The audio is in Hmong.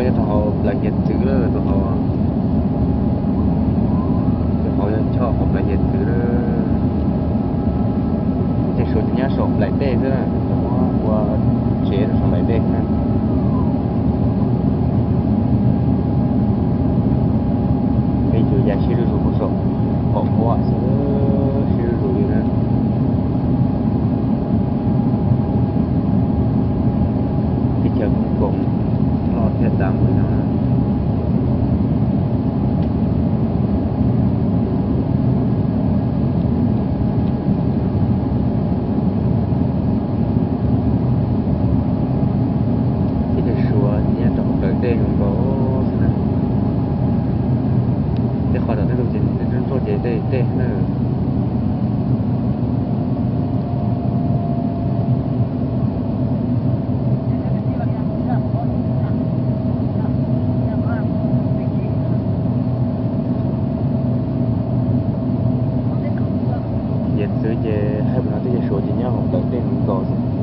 Rau hauv plawv hiav txwv lawm, rau hauv, rau hauv yog choj hauv plawv hiav txwv lawm. Tej suav ces nyob saum nplaim dej xwb, cov muab ua tsev rau saum nplaim dej na. Peb yuav ya sib zuj zus mus saum qaum huab xwb, sib zuj zus li na. Teb chaws koom koom loj thiaj tas mus li no. Teb chaws Suav nyob rau hauv plawv dej nkaus xwb na. Tej qhov tom tej tus ces nruab nruab ces dej dej na. Hiav txwv ces hais mus no teb chaws Suav ces nyob hauv plawv dej nkaus xwb.